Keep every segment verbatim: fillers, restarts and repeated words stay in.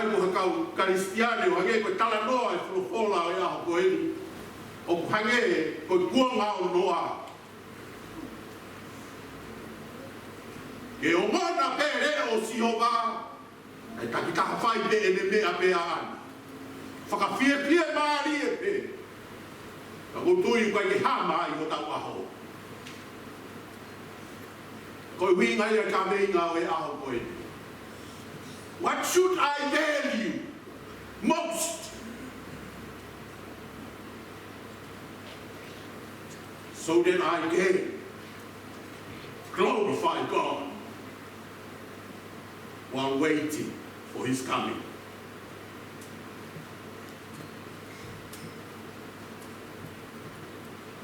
Ko e kau Kalisitiane, ʻo hangē ko e talanoa ʻa e folofola ʻo e ʻaho ko eni, ʻoku hangē ko e kuonga ʻo Noa. Ke ongona pē leʻo ʻo Sihova, ʻe takitaha fai pē ʻene meʻa pē ʻaʻana. Fakafiefiemālie pē. Ka ʻoku ou tui ʻoku ʻikai ke hā mai hotau ʻaho. Ko e ʻuhinga ia e kaveinga ʻo e ʻaho ko eni. What should I value most, so that I can glorify God while waiting for his coming?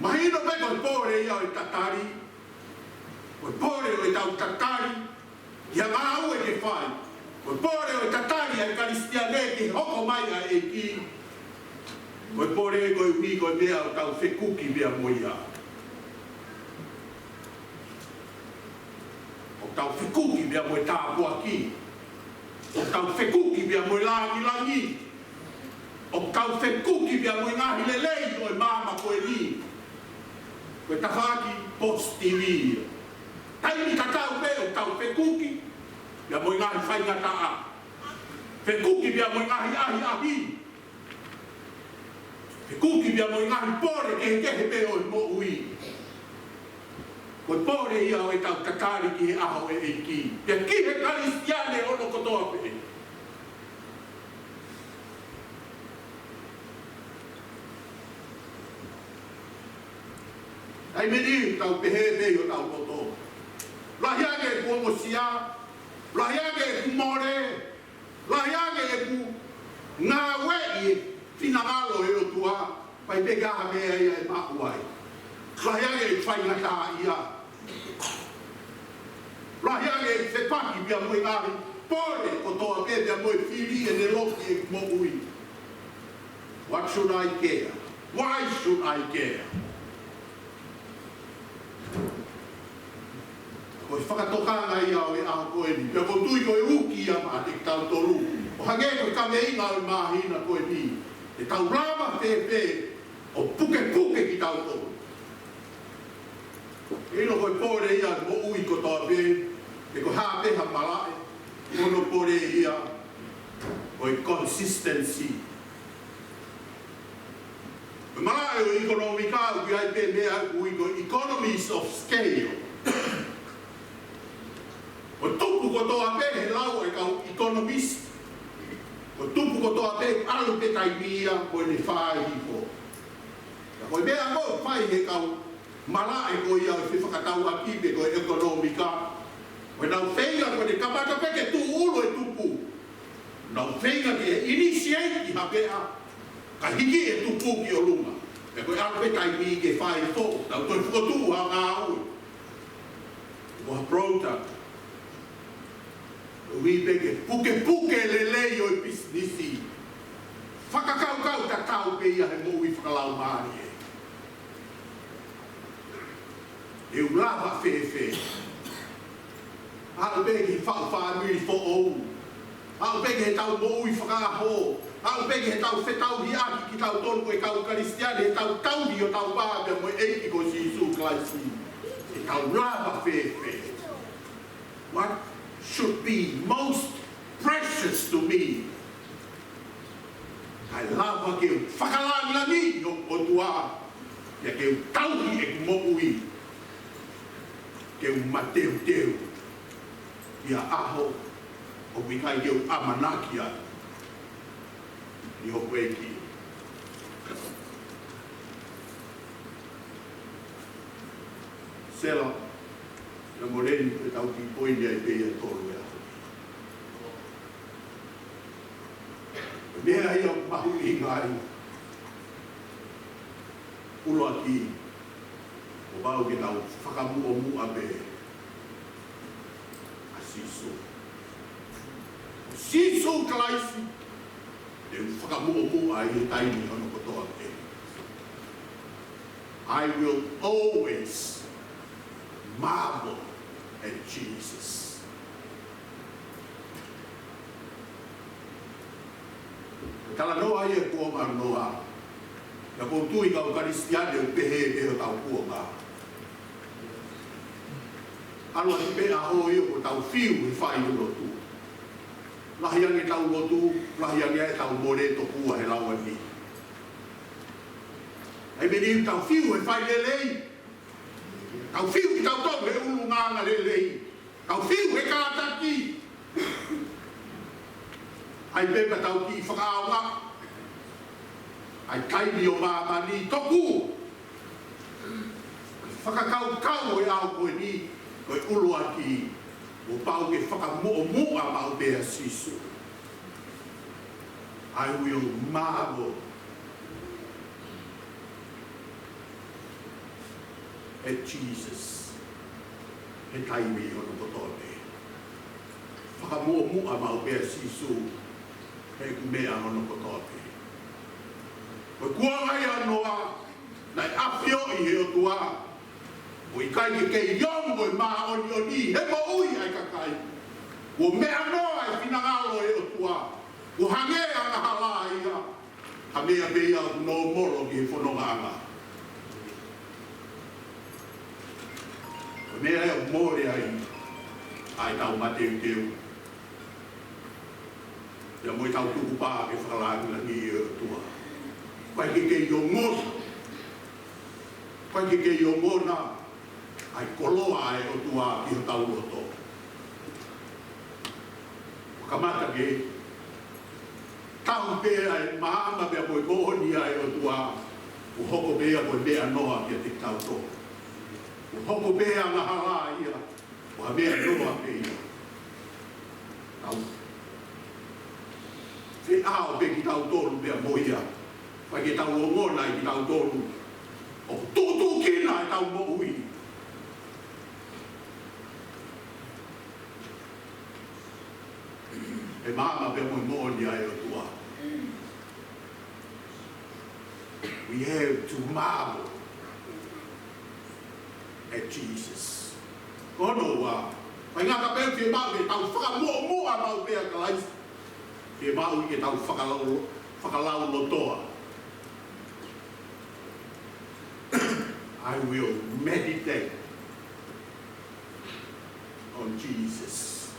Mahino pē ko e pole ia ʻo e tatali, ko e pole ʻo ʻetau tatali ki ha ngāue ke fai. Ko e pole ʻo e tatali ʻa e Kalisitiane ke hoko mai ʻa e ʻEiki. Ko e pole koeʻuhi ko e meʻa ʻoku tau fekuki pea mo ia. ʻOku tau fekuki pea mo e tāpuaki. ʻOku tau fekuki pea mo e langilangi. ʻOku tau fekuki pea mo e ngaahi lelei ʻo e māmani ko eni. Ko e tafaʻaki positivi ia. Taimi tatau pē ʻoku tau fekuki pea mo e ngaahi faingataʻa. Fekuki pea mo e ngaahi ʻahiʻahi. Fekuki pea mo e ngaahi pole kehekehe pē ʻo e moʻui. Ko e pole ia ʻo ʻetau tatali ki he ʻaho ʻo e ʻEiki. Pea ki he Kalisitiane hono kotoa pē. ʻAi meni tau pehē pē ʻi hotau loto. Lahi ange ʻeku ongosia, lahi ange ʻeku mole, lahi ange ʻeku ngāueʻi e finangalo ʻo e ʻOtua, pea ʻikai ke ʻi ai ha meʻa ia ʻe maʻu ai. Lahi ange ʻeku faingataʻaʻia. Lahi ange ʻeku fepaki pea mo e ngaahi pole kotoa pē pea mo e fili ʻene loki ʻeku moʻui. What should I care? Why should I care? Ko e fakatokanga ia ʻo e ʻaho ko eni. Pea ʻoku ou tui ko e uki ia maʻa kitautolu. ʻO hangē ko e kaveinga ʻo e māhina ko eni. ʻE tau lava fēfē ʻo pukepuke kitautolu? ʻIlo ko e pole ia ʻo e moʻui kotoa pē, pe ko e hā pē ha malaʻe, ko hono pole ia ko e consistency. Ko e malaʻe ʻo e ʻekonōmika ʻoku ʻi ai pē meʻa ʻoku ui ko e economies of scale. Ko e tupu kotoa pē he lau ʻa e kau economist. Ko e tupu kotoa pē ʻalu pē taimi ia ko ʻene fai hifo. Ka ko e meʻa ʻoku fai he kau malaʻe ko ia ʻo e fefakatauʻaki pe ko e ʻekonōmika. Ko ʻenau feinga ko ʻene kamata pē ke tuʻulu e tupu. Nau feinga ke initiate ha meʻa, kae hiki e tupu ki ʻolunga. Pea ko e ʻalu pē taimi ke fai hifo, nau toe fokotuʻu ha ngāue. Ko ha product. Ui pē ke pukepuke lelei ʻo e pisinisi. Fakakaukau tatau pē ia he moʻui fakalaumālie. ʻE u lava fēfē? Aʻu pē ki he faʻu fāmili foʻou. Aʻu pē ki heʻetau moʻui fakaʻaho. Aʻu pē ki heʻetau fetauhiʻaki kitautolu ko e kau Kalisitiane, heʻetau tauhi hotau vā pea mo e ʻEiki ko Sīsū Kalaisi. ʻE tau lava fēfē? What should be most precious to me? Kae lava ke u fakalangilangiʻi hoku ʻOtua, pea ke u tauhi ʻeku moʻui, ke u mateuteu ʻi ha ʻaho ʻoku ʻikai ke u ʻamanaki ai. ʻI hoku ʻEiki. Sela, na moleni pe tau ki poini ai pē ia tolu ia. Meʻa ia ʻoku mahuʻinga ai. ʻUluaki, kuo pau ke tau fakamuʻomuʻa pē ʻa Sīsū. Sīsū Kalaisi, te u fakamuʻomuʻa ʻi he taimi hono kotoa pē. I will always marvel at Jesus. Talanoa ia e kuonga ʻo Noa. Pea ʻoku ou tui kau Kalisitiane ʻoku pehē pē hotau kuonga. ʻAlu atu pē ʻaho ia ʻoku tau fiu he fai lotu. Lahi ange ʻetau lotu, lahi ange ʻetau mole tokua he lauʻi ni. ʻAi meni tau fiu he fai lelei. Tau fiu kitautolu he ʻulungaanga lelei. Tau fiu he kātaki. ʻAi pē pea tau kiʻi fakaʻaonga. ʻAi taimi ʻo māmani tokua. Fakakaukau e ʻaho ko eni, ko e ʻuluaki, kuo pau ke fakamuʻomuʻa maʻu pē ʻa Sīsū. I will marvel at Jesus. He taimi hono kotoa pē. Fakamuʻomuʻa maʻu pē ʻa Sīsū he ʻeku meʻa hono kotoa pē. Ko e kuonga ia ʻo Noa, naʻe ʻafioʻi he ʻOtua ʻoku ʻikai ke kei ongo e māʻoniʻoni he moʻui ʻa e kakai. Kuo meʻa noa e finangalo ʻo e ʻOtua. Kuo hangē angahala ia. Ha meʻa pē ia ʻoku nōmolo ki he fonongaʻanga. Ko e meʻa ia ʻoku mole ai ʻa ʻetau mateuteu. Pea mo ʻetau tukupā ke fakalāngilangiʻi e ʻOtua. ʻIkai ke kei ongona. ʻIkai ke kei ongona ʻa e koloa ʻa e ʻOtua ki hotau loto. Kamata ke tau pē ʻa e maama pea mo e moʻoni ʻa e ʻOtua, ʻo hoko pē ia ko e meʻa noa kiate kitautolu. ʻO hoko pē angahala ia, ʻo ha meʻa noa pē ia. Tau feʻao pē kitautolu pea mo ia. ʻIkai ke tau ongona ʻe kitautolu ʻoku tuʻutuʻukina ʻetau moʻui he maama pea mo e moʻoni ʻa e ʻOtua. We have to marvel at Jesus. Ko hono ua, faingataʻa pē fiemaʻu ke tau fakamuʻomuʻa maʻu pē ʻa Kalaisi. Fiemaʻu ke tau fakalau-, fakalaulotoa. I will meditate on Jesus.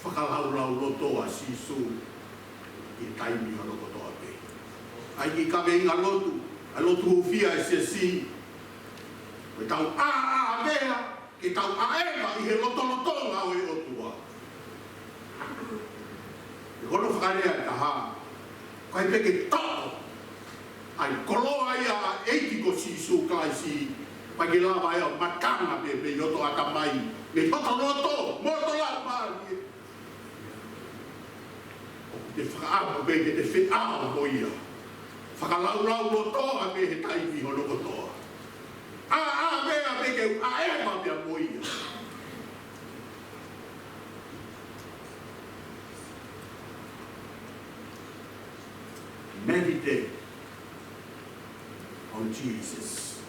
Fakalaulaulotoa Sīsū he taimi hono kotoa pē. ʻAi kiʻi kaveinga lotu, ʻa e lotu hūfia ʻa e siasi. Ko ʻetau ʻāʻāmea ke tau ʻaʻeva ʻi he lotolotonga ʻo e ʻOtua. He ko hono fakalea ʻe taha, ʻikai pē ke toʻo ʻa e koloa ia ʻa e ʻEiki ko Sīsū Kalaisi, ʻikai ke lava ia ʻo matanga pē mei hoto ʻatamai, mei hoto loto, mo hoto laumālie. ʻOku te fakaʻamu pē ke te feʻao mo ia. Fakalaulaulotoa pē he taimi hono kotoa. ʻĀ, ʻāmea pē ke u ʻaʻeva pea mo ia. Meditate on Jesus.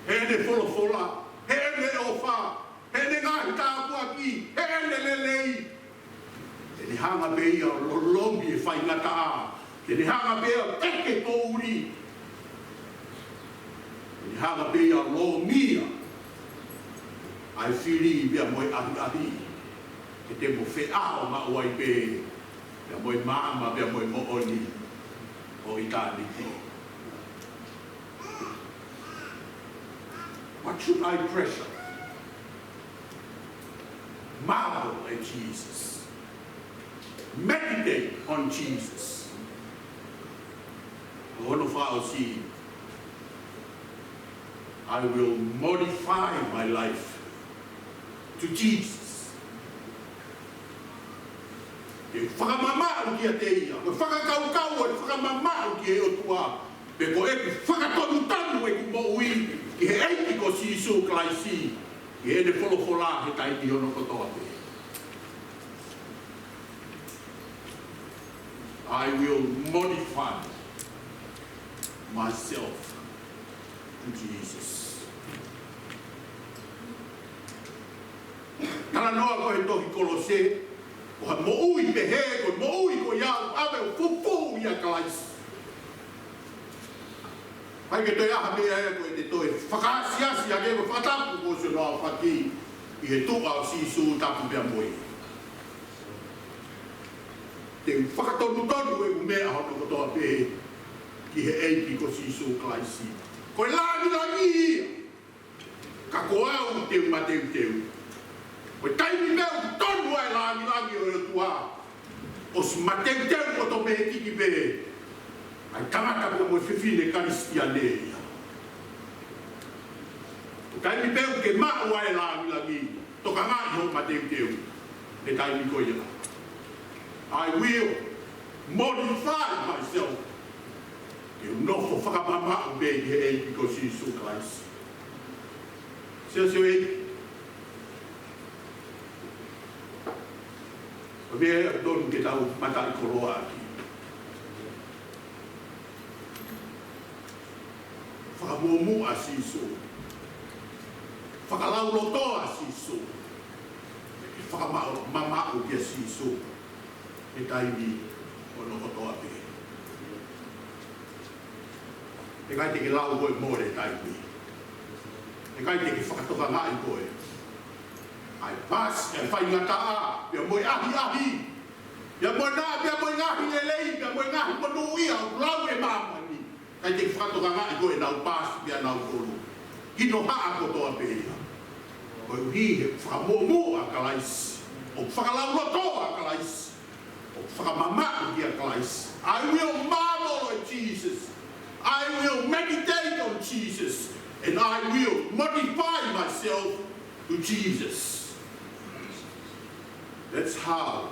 Heʻene folofola, heʻene ʻofa, heʻene ngaahi tāpuaki, heʻene lelei. Te ne hanga pē ia ʻo lolomi e faingataʻa. Te ne hanga pē ia ʻo teke poʻuli. Te ne hanga pē ia ʻo lōmia ʻa e fili pea mo e ʻahiʻahi. Ke te mo feʻao maʻu ai pē pea mo e maama pea mo e moʻoni ʻo ʻitāniti. What should I treasure? Marvel at Jesus. Meditate on Jesus. Ko hono fakaʻosi, I will modify my life to Jesus. Ke fakamamaʻu kiate ia, ke fakakaukau ʻo e fakamamaʻu ki he ʻOtua, pe ko ʻeku fakatonutonu ʻeku moʻui ki he ʻEiki ko Sīsū Kalaisi, ki heʻene folofola he taimi hono kotoa pē. I will modify myself to Jesus. Talanoa ko e tohi Kolose, Ko e moʻui pehē, ko e moʻui ko ia ʻoku ʻave ʻo fufū ʻia Kalaisi. ʻIkai ke toe ʻi ai ha meʻa ia ko ʻete toe fakaasiasi ʻaki ʻo fakatapu ko hono aofaki ʻi he tuʻa ʻo Sīsū, tapu pea mo ia. Te u fakatonutonu ʻeku meʻa hono kotoa pē ki he ʻEiki ko Sīsū Kalaisi. Ko e lāngilangi ia. Ka ko au te u mateuteu. Ko e taimi pē ʻoku tonu ai e lāngilangi ʻo e ʻOtua, ʻosi mateuteu ʻotometiki pē ʻa e tangata pea mo e fefine Kalisitiane ia. Ko e taimi pē ʻoku ke maʻu ai e lāngilangi, tokangaʻi hoʻo mateuteu he taimi ko ia. I will mortify myself. Te u nofo fakamamaʻu pē ki he ʻEiki ko Sīsū Kalaisi. Siʻi, siʻi ʻEiki, ʻoku totonu ke tau mataʻikoloa ʻaki. Fakamuʻomuʻa Sīsū. Fakalaulotoa Sīsū. Fakamaʻu, mamaʻu kia Sīsū he taimi hono kotoa pē. ʻIkai te ke lau koe mole taimi. ʻIkai te ke fakatokangaʻi koe ʻa e paasi, ʻa e faingataʻa, pea mo e ʻahiʻahi, pea mo e ngaahi, pea mo e ngaahi lelei, pea mo e ngaahi monūʻia ʻoku lau ʻe māmani. ʻIkai te ke fakatokangaʻi koe ʻenau paasi pea nau tolu. Ki hono haʻa kotoa pē ia. Koeʻuhi he fakamuʻomuʻa Kalaisi, ʻo fakalaulotoa Kalaisi, ʻo fakamamaʻu kia Kalaisi. I will marvel at Jesus. I will meditate on Jesus. And I will modify myself to Jesus. That's how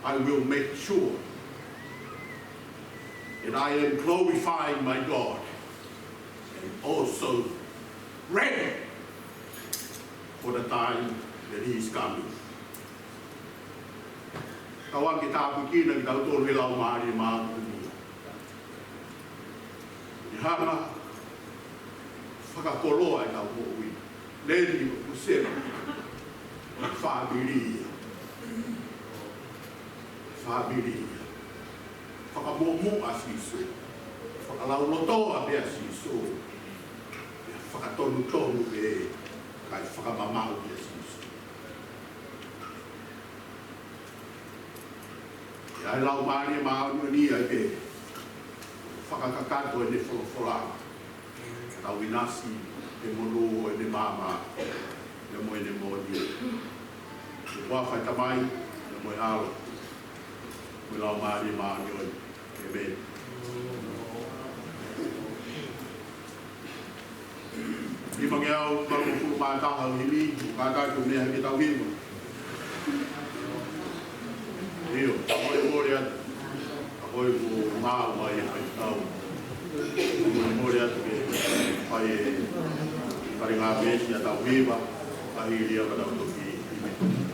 I will make sure that I am glorifying my God and also ready for the time that he is coming. Tauange ke tāpuekina kitautolu ʻe he Laumālie Māʻoniʻoni. ʻI he hanga fakakoloa ʻetau moʻui. Leni ʻoku sema. Fāmili ia. Fāmili ia. Fakamuʻomuʻa Sīsū. Fakalaulotoa pē ʻa Sīsū. Pea fakatonutonu pē kae fakamamaʻu kia Sīsū. ʻI ai e Laumālie Māʻoniʻoni ia ke fakakakato ʻene folofola, tau ʻinasi he monū ʻo ʻene maama, pea mo ʻene moʻoni. ʻI he huafa ʻo e Tamai, pea mo e ʻAlo, mo e Laumālie Māʻoniʻoni. ʻĒmeni. Nimangeau valungofulu mā taha ʻo e himi, kātaki ʻo meʻa ke tau hiva. ʻIo, fakamolemole atu. Ka ko e kuo maʻu mai ʻa e tau. Fakamolemole atu ke fai e fale ngā veesi ʻa ʻetau hiva, ka hili ia ka tau toki himi.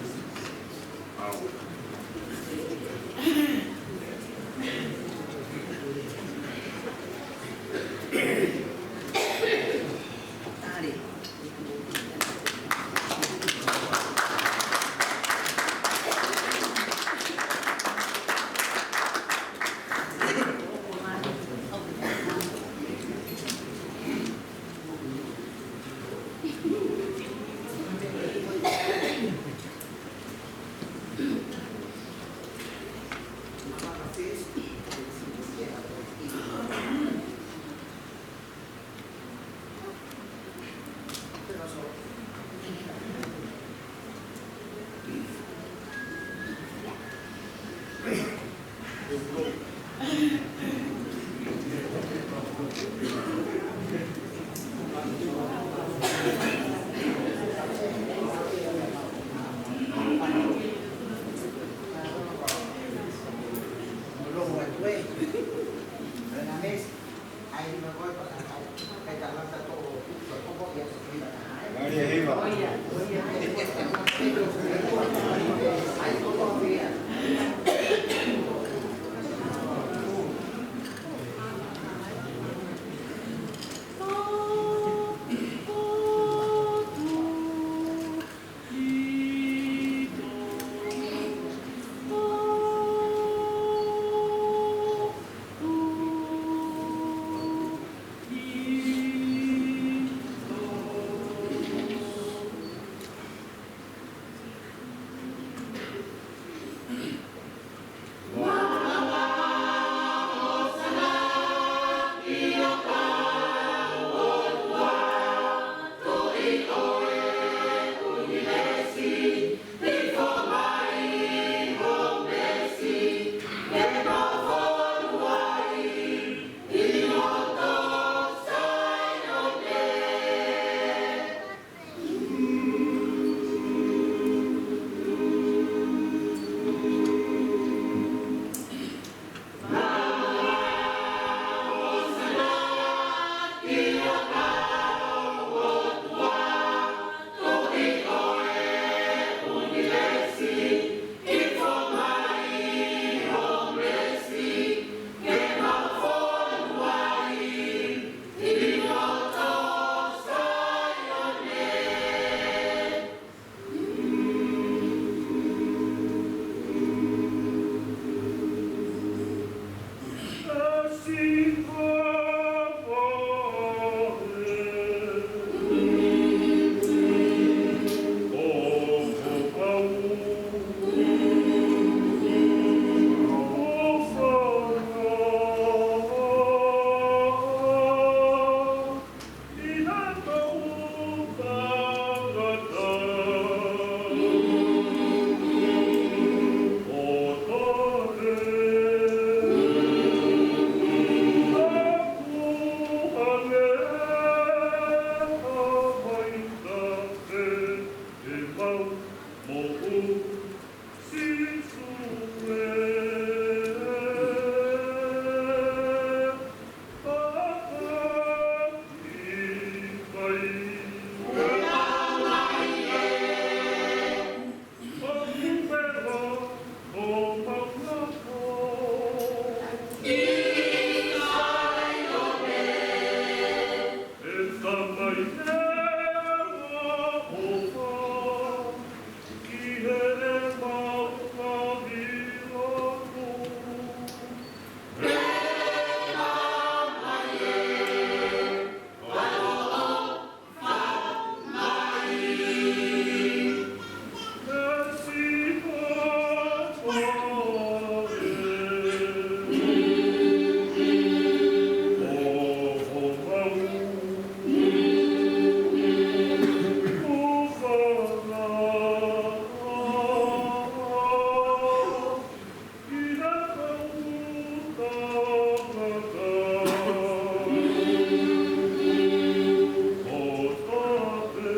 Moʻui Sīsū ē, ʻatā ki mai. ʻOku pehē ʻo mau ngako. ʻE Tamai ē, ʻofa ki heʻemau ngaahi lotu. ʻE Tamai ē, ʻofa mai. ʻE Sihova ē, ʻofa mau. ʻOfa na. ʻI he kau tangata ʻo tape,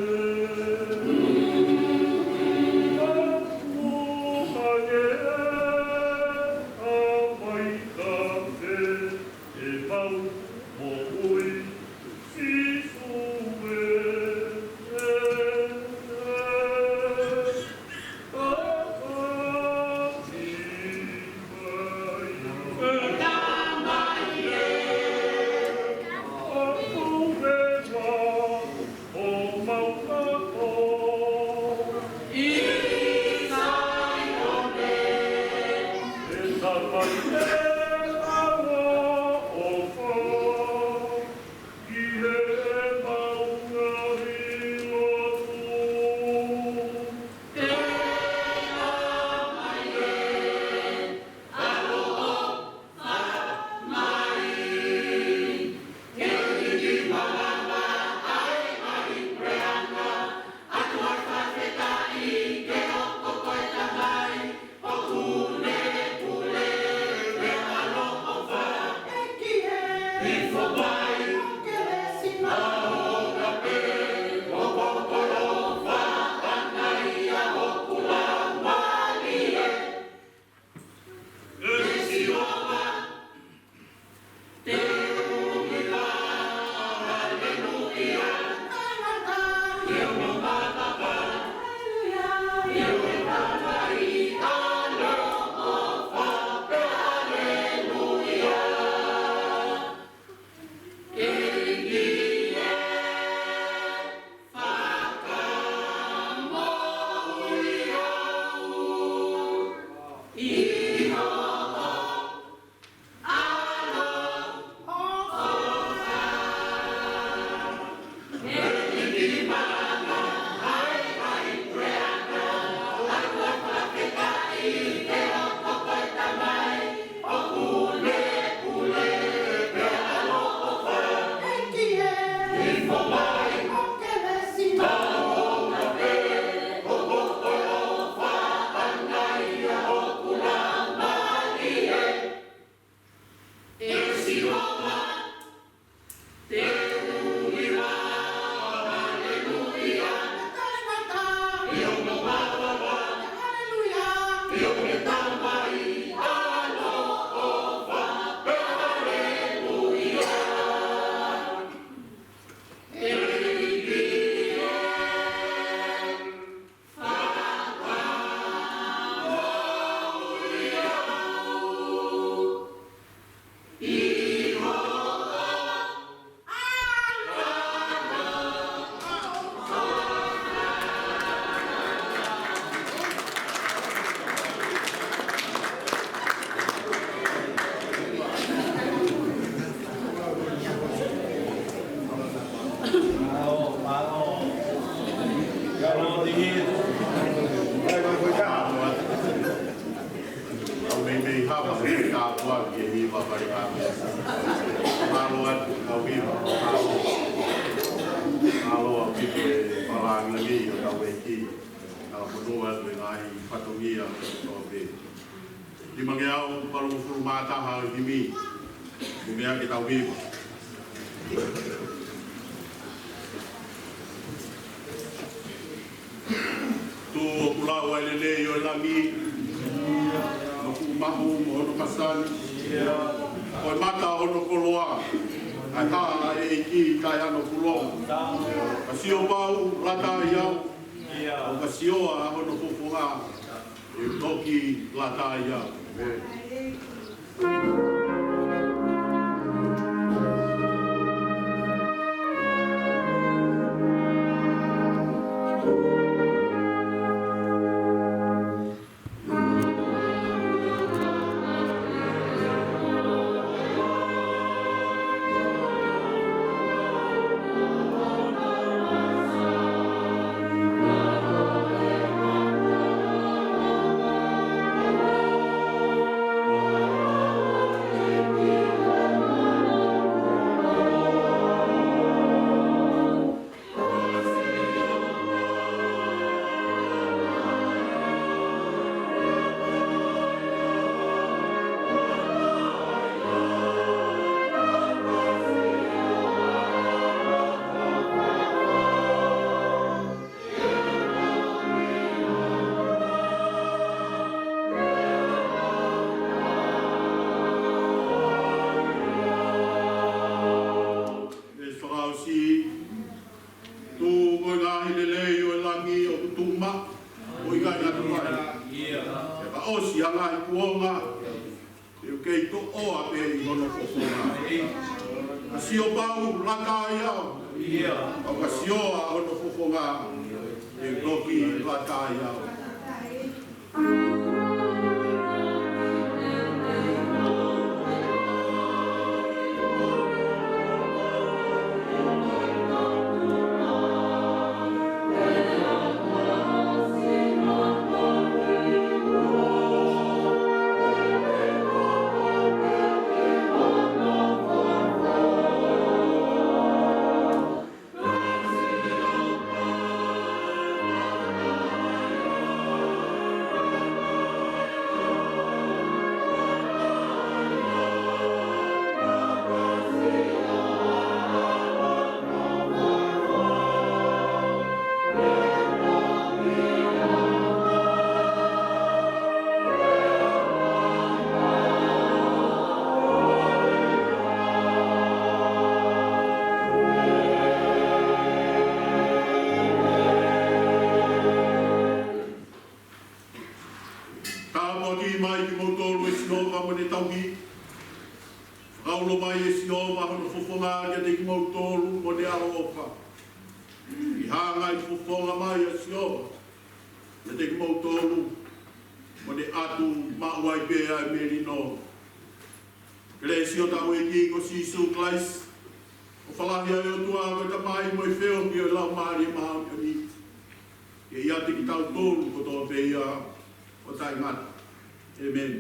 ʻoku ʻikai ʻa mai tape ʻemau moʻui. Sīsū ē, ʻatā ki mai. ʻE Tamai ē, ʻoku pehē ʻo mau ngako. ʻI Saione. ʻE Tamai ē, ʻofa ki heʻemau ngaahi lotu. ʻE Tamai ē, ʻofa mai. ʻE ʻEiki malava ʻa e ngaahi puleʻanga, ʻOtua fakafetaʻi ke hoko ko e Tamai ʻoku ne pule pea ʻaloʻofa. ʻEiki ē, hifo mai ʻo kelesi maʻu. ʻOka pē ʻoku ʻaloʻofa ʻana ia ʻoku laumālie. ʻE Sihova, te u ʻiloa, haleluia. Haleluia. Haleluia. Au meimei hapa he tāpuaki ʻi he hiva pale ʻa e meʻa. Mālō atu, kau hiva, mālō. Mālō ʻaupito e palani ni ʻo hotau ʻEiki. Tau fonua atu e ngaahi fatongia ʻo pē. Limangeau valungofulu mā taha ʻo e himi. Mou meʻa ke tau hiva. Pau ʻa e lelei ʻo e langi, mo hono fuʻu mahu mo hono masani. Ko e mata ʻo hono koloa, ʻa e hā ʻa e ʻEiki kae ʻanopuloa. Ka sio pau, lata ai au, ʻo ka sio ʻa hono fofonga, ʻe toki lata ai au. Veesi fakaʻosi. Tuku ko e ngaahi lelei ʻo e langi ʻoku tuʻu maʻu, ʻo ʻikai ngata mai. Pea ka ʻosi ʻa e ngaahi kuonga, ʻe u kei toʻoa pē ʻi hono fofonga. Ka sio pau, lata ai au, ʻo ka sio ʻa hono fofonga, ʻe u toki lata ai au. Tāpuaki mai kimoutolu ʻe Sihova mo ʻene tauhi. Fakaulo mai ʻe Sihova hono fofonga kiate kimoutolu mo ʻene ʻaloʻofa. ʻI he ngaahi fofonga mai ʻa Sihova kiate kimoutolu mo ʻene ʻatu maʻu ai pē ʻa e melino. Kelesi ʻa hotau ʻEiki ko Sīsū Kalaisi, ʻofa lahi ʻa e ʻOtua ko e Tamai mo e feohi ʻo e Laumālie Māʻoniʻoni, ke ʻiate kitautolu kotoa pē ia ʻo taʻengata. ʻĒmeni.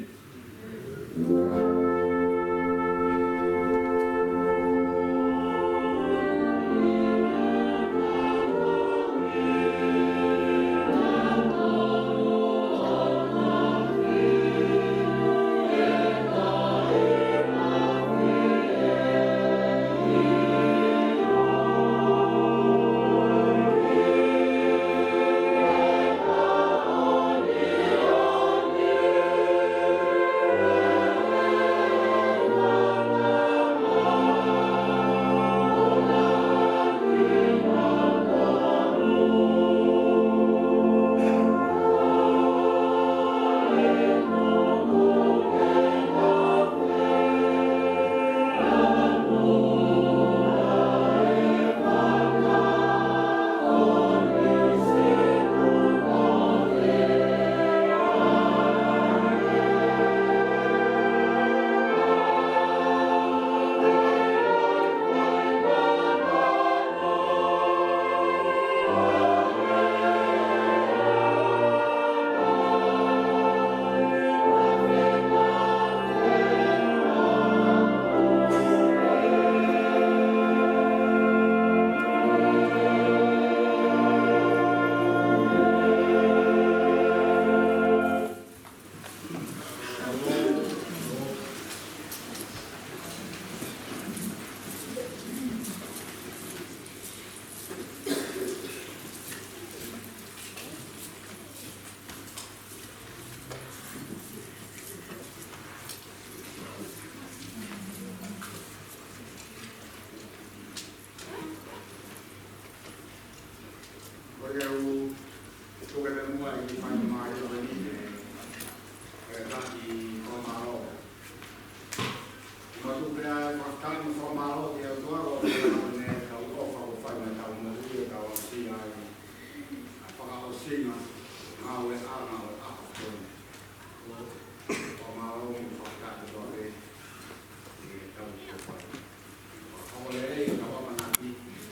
Ke u tuku pē muʻa e kiʻi faingamālie ko eni ke, ke taki fakamālō. Mau tuku pē ʻa e fakafetaʻi mo e fakamālō ki he ʻOtua koeʻuhi ko ʻene kau ʻofa kuo fai maʻa kitautolu ʻi heʻetau aʻusia ai ʻa e fakaʻosinga ngāueʻanga ʻo e ʻaho ko eni.